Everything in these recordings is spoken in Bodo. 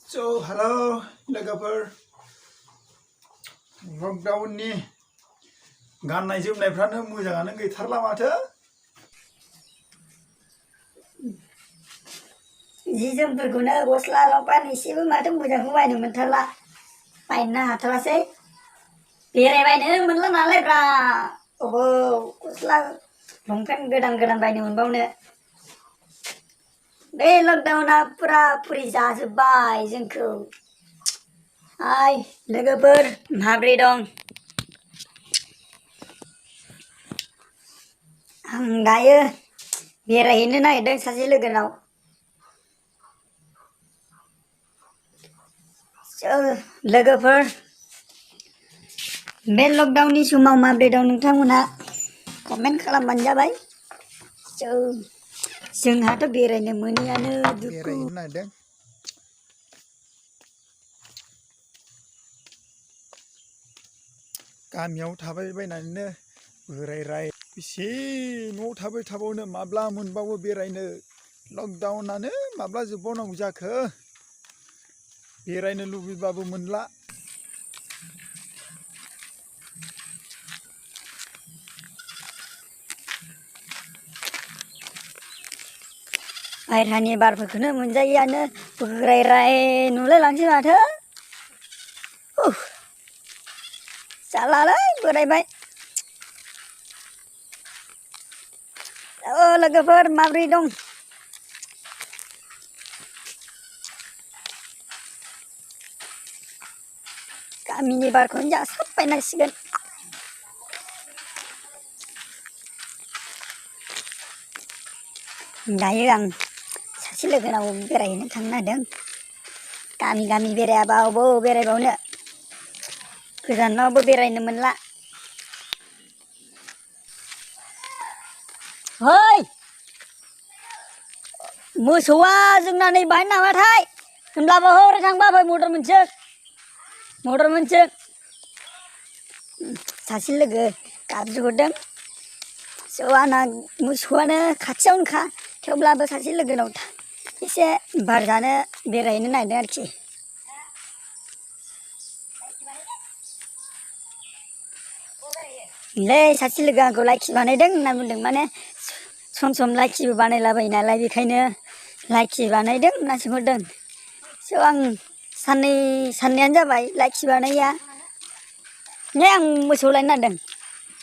So, hello, logofer. Lockdownni गाननाय जोमनायफ्रानो मोजाङानो गैथारला माथो। जि जोमफोरखौनो गस्ला लंपेन्ट एसेबो माथो मोजांखौ बायनो मोनथारला। बायनो हाथारासै। बेरायबायनो मोनला नालाय ब्रा। गस्ला लंपेन्ट गोदान गोदान बायनो मोनबावनो। बे लकडाउना पुरा पुरि जाजोब्बाय जोंखौ। हाय लोगोफोर माब्रै दं? आं दायो बेरायहैनो नागिरदों सासे लोगोनाव। लोगोफोर बे लकडाउननि समाव माब्रै दं नोंथांमोनहा? कमेन्ट खालामबानो जाबाय। जोंहाथ' बेरायनो मोनैयानो दुखु। बेरायहैनो नागिरदों। गामियाव थाबाय बायनानैनो बोराय बेसे न'आव थाबाय थाबावनो माब्ला मोनबावो बेरायनो। लकडाउनानो माब्ला जोबबावनांगौ जाखो। बेरायनो लुबैबाबो मोनला। बायह्रानि बारफोरखौनो मोनजायैयानो बोराय नुलायलांसै माथो। जालालै बोरायबाय। लोगोफोर माब्रै दं? गामिनि बारखौनो जासाबबायनांसिगोन। दायो आं सासे लोगोनाव बेरायहैनो थांनो नागिरदों। गामि बेरायाबा अबाव बेरायबावनो। गोजानावबो बेरायनो मोनला। है मोसौआ जोंना नै बाहाय नामाथाय? होनब्लाबो हरै थांबा फै मटर मोनसो। सासे लोगो गाबज्रिहरदों। आंना मोसौआनो खाथियावनोखा। थेवब्लाबो सासे लोगोनाव एसे बार जानो बेरायहैनो नागिरदों आरोखि। सासे लोगो आंखौ लाइखि बानायदों होनना बुंदों। माने सम लाइखिबो बानायलाबायो नालाय, बेखायनो लाइखि बानायदों होनना सोंहरदों। आं साननैयानो जाबाय लाइखि बानायैया। आं मोसौ लायनो नागिरदों।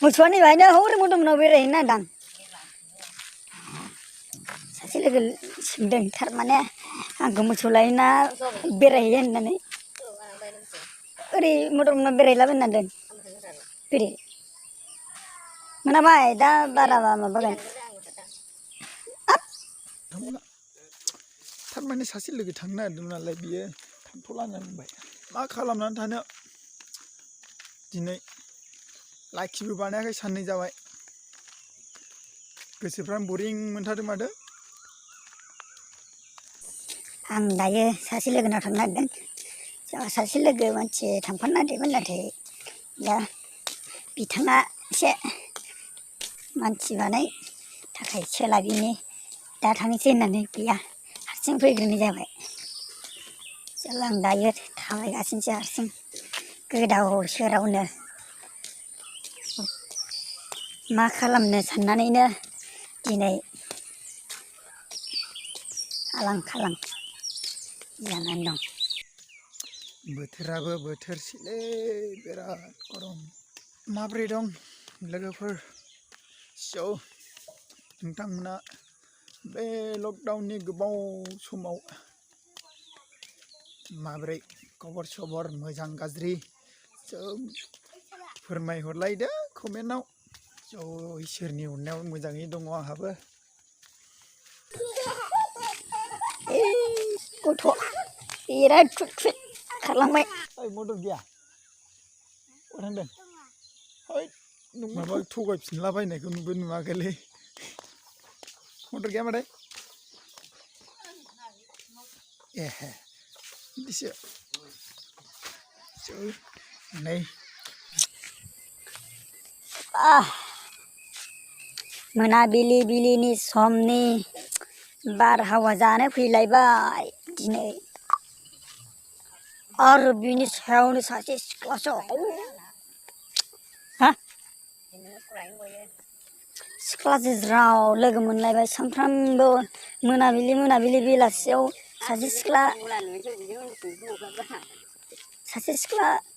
मोसौआ नै बाहायनो हरै मदमनाव बेरायहैनो नागिरदां। सासे लोगो सोंदों थारमाने आंखौ मोसौ लायोना बेरायहैयो होननानै। ओरै मदमनाव बेरायहैलाबायनो नागिरदों। बेरे मोनाबाय दा बारा माबागोन। थारमाने सासे लोगो थांनो नागिरदों नालाय बियो थांथ'ला होननानै बुंबाय। मा खालामनानै थानो। दिनै लाइखिबो बानायाखै साननै जाबाय। गोसोफ्रानो बरिं मोनथारदों माथो। आं दायो सासे लोगोनाव थांनो नागिरदों। सासे लोगो मानसि थांफानो नागिरदोंमोन, नाथाय दा बिथाङा एसे मानसि बानाय थाखाय सोलाबिनि दा थांनोसै होननानै गैया, हारसिं फैग्रोनाय जाबाय। आं दायो थाबायगासिनोसो हारसिं गोदाव सोरावनो। मा खालामनो साननानैनो दिनै आलां खालां जानानै दं। बोथोराबो बोथोरसैलै बिराद गरम। माब्रै दं लोगोफोर? नोंथांमोना बे लकडाउननि गोबाव समाव माब्रै खबर सबर मोजां गाज्रि फोरमायहरलायदो कमेन्टआव। इसोरनि अननायाव मोजाङै दङ आंहाबो। गथ' बिराद खुट खारलांबाय। मटर गैया? अ थांदों? है माबा थगायफिनलाबायनायखौ नुवाखैलै। मटर गैया माथो? एहे बिदिसो। नै मोनाबिलिनि समनि बारहावा जानो फैलायबाय दिनै। आरो बिनि सायावनो सासे सिख्लासो हा सिख्लाजो ज्राव लोगो मोनलायबाय सानफ्रामबो मोनाबिलि बेलासियाव सासे सिख्ला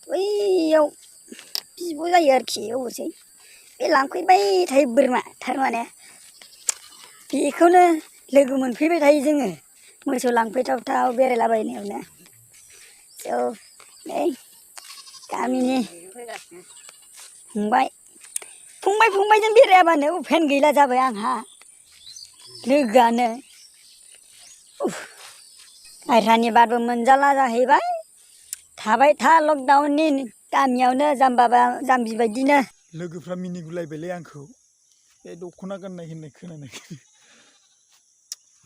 बैयाव बिब' जायो आरोखि अब'सै बे लांफैबाय थायो बोरमा थारमाने बेखौनो लोगो मोनफैबाय थायो जोङो मोसौ लांफैथावथाव बेरायलाबायनायावनो नै गामिनि फंबायजों बेरायाबानो उफायानो गैला जाबाय आंहा लोगोआनो बायह्रानि बारबो मोनजाला जाहैबाय थाबाय था लकडाउननि गामियावनो जाम्बि बायदिनो लोगोफ्रा मिनिगुलायबायलै आंखौ बे दख'ना गाननाय होननाय खोनानाय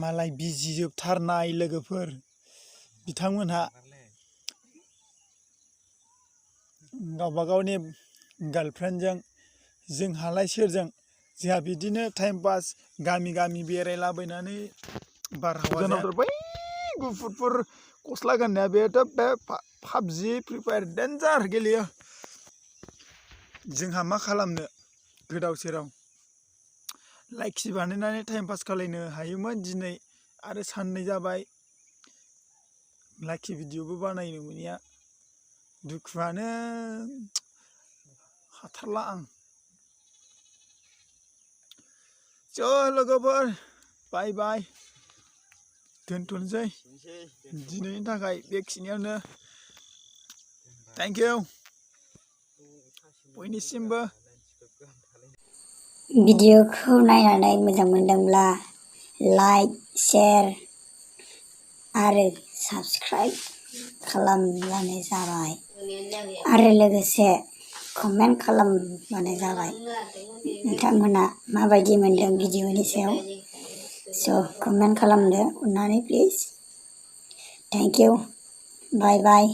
मालाय बिजि जोबथारनाय लोगोफोर बिथांमोनहा गावबा गावनि गार्लफ्रेन्डजों जोंहालाय सोरजों जोंहा बिदिनो टाइम पास गामि बेरायलाबायनानै बारहावा जानांगौ बै गुफुरफोर गस्ला गाननाया बेथ' बे पाबजि फ्रि फायार डेन्जार गेलेयो जोंहा मा खालामनो गोदाव सोराव लाइखि बानायनानै टाइम पास खालायनो हायोमोन दिनै आरो साननै जाबाय लाइखि भिडिअबो बानायनो मोनैया दुखुआनो हाथारला आं लोगोफोर बाय बाय दोनथ'नोसै दिनैनि थाखाय बेखिनियावनो थेंक इउ बयनिसिमबो भिडिअखौ नायनानै मोजां मोनदोंब्ला लाइक शेयार आरो साबस्क्राइब खालामब्लानो जाबाय आरो लोगोसे कमेन्ट खालामब्लानो जाबाय नोंथांमोना माबायदि मोनदों भिडिअनि सायाव स' कमेन्ट खालामदो अननानै please thank you bye bye